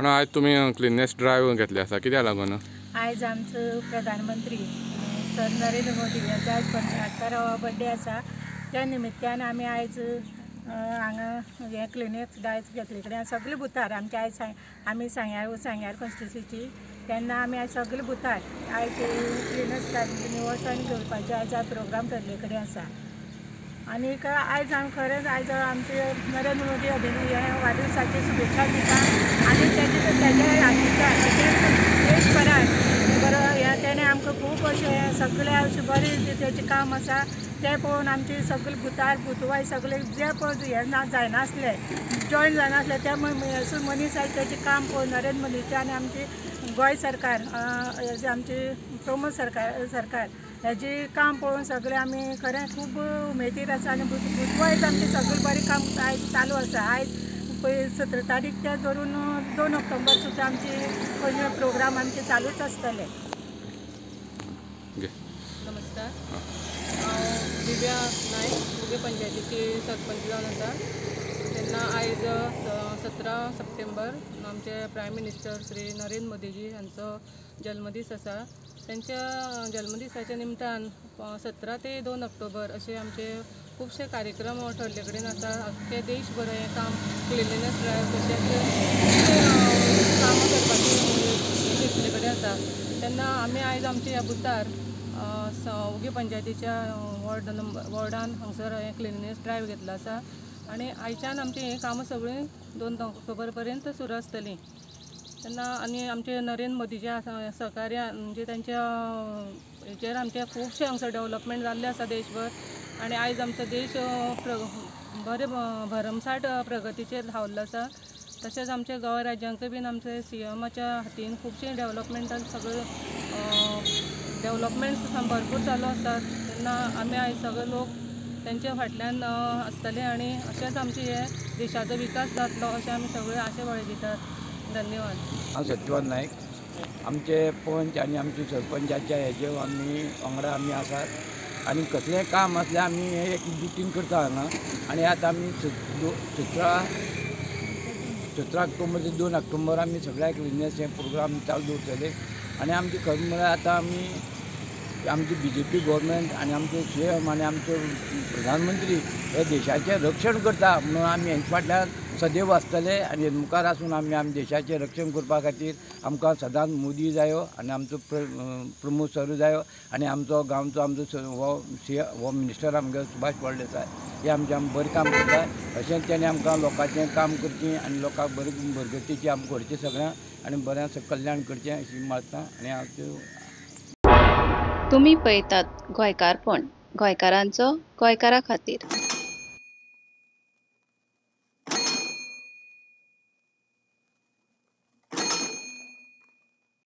पण आयज तुमी क्लिननेस ड्रायव्ह घेतले आसा, कित्याक लागून? आयज आमचो प्रधानमंत्री सर नरेंद्र मोदी यांचो आयज 75वो बर्थडे आसा. त्या निमित्तान आमी आयज हांगा हे क्लिननेस ड्रायव्ह घेतले कडेन सगळे बुथार आमच्या आयज आमी सांग्यार सांग्यार कॉन्स्टिट्युन्सी तेन्ना आमी आयज सगळे बुथार आयज क्लिननेस ड्रायव्ह निवळसाण घेवपाचे आयज प्रोग्राम ठरले कडेन आसा. आनीक आयज आमी खरेंच आयज आमचे नरेंद्र मोदी हे वाडदिवसाची शुभेच्छा दिता आनी तेजे हातीच्यान तशेंच देशभरान बरो हे तेणें आमकां खूब अशें सगळें अशें बरें तेजें काम आसा तें पळोवन आमचे सगळे बुथार बुथवाय सगळे जे पळय हे ना जायनासले जॉयन जायनासले ते मनीस आयज तेजें काम पळोवन नरेंद्र मोदीचें आनी आमची गोंय सरकार आमची प्रमोद सरकार हेजी काम पळोवन सगळें आमी खरें खूब उमेदीर आसा आनी बुथवायज आमचें सगळें बरें काम आयज चालू आसा. आयज पळय 17 तारीख ते धरून 2 ऑक्टोबर सुद्दां आमची प्रोग्राम आमचे चालूच आसतले. नमस्कार, हांव दिव्या नायक, उगे पंचायतीची सरपंच जावन आसा. तेन्ना आयज 17 सप्टेंबर आमचे प्रायम मिनिस्टर श्री नरेंद्र मोदीजी हांचो जल्मदीस आसा. त्यांच्या जल्मदिसाच्या निमतान 17 ते 2 ऑक्टोबर असे आमचे खुबशे कार्यक्रम ठरले कडेन आसा. अख्खे देशभर हें काम क्लिनलीनेस ड्रायव्ह तशेंच कामां करपाची घेतले कडेन आसा. तेन्ना आमी आयज आमच्या ह्या बुथार उगे पंचायतीच्या वॉर्ड नंबर वॉर्डान हांगसर हें क्लिनलीनेस ड्रायव्ह घेतलो आसा आनी आयच्यान आमचीं हीं कामां सगळीं 2 ऑक्टोबर पर्यंत सुरू आसतलीं. तेन्ना आनी आमचे नरेंद्र मोदीच्या सहकार्यान म्हणजे तेंच्या हेचेर आमचे खुबशे हांगसर डेवलपमेंट जाल्ले आसा देशभर आनी आयज आमचो देश बरे भरमसाठ प्रगतीचेर धांवल्लो आसा. तशेंच आमच्या गोंय राज्यांकय बीन आमचे सीएमाच्या हातीन खुबशे डेवलपमेंटान सगळे डेवलपमेंट्स भरपूर चालू आसात. तेन्ना आमी आयज सगळे लोक तेंच्या फाटल्यान आसतले आनी अशेंच आमचे हे देशाचो विकास जातलो अशें आमी सगळे आशा बाळगितात. धन्यवाद. हांव सत्यवान नायक. आमचे पंच आनी आमचे सरपंचाच्या हेजे आमी वांगडा आमी आसात आनी कसलेंय काम आसल्यार आमी हे एकजुटीन करता हांगा. आनी आतां आमी 17 ऑक्टोबर ते 2 ऑक्टोबर आमी सगळ्या क्लिननेस हे प्रोग्राम चालू दवरतले. आनी आमची खरें म्हळ्यार आतां आमी आमची बीजेपी गव्हर्मेंट आनी आमचो सीएम आनी आमचो प्रधानमंत्री हे देशाचें रक्षण करता म्हणून आमी हेंचे फाटल्यान सदैव आसतले आनी मुखार आसून आमी आमच्या देशाचें रक्षण करपा खातीर आमकां सदांच मोदी जायो आनी आमचो प्रमोद सर जायो आनी आमचो गांवचो आमचो हो सी हो मिनिस्टर आमगेलो सुभाष फळदेसाय हे आमचें आमी बरें काम करता. अशेंच तेणें आमकां लोकांचें काम करचें आनी लोकांक बरें भरगतीचें आमकां करचें सगळ्यांक आनी बरें कल्याण करचें अशी मागता. आनी हांव तुमी पळयतात गोंयकारपण, गोंयकारांचो गोंयकारा खातीर.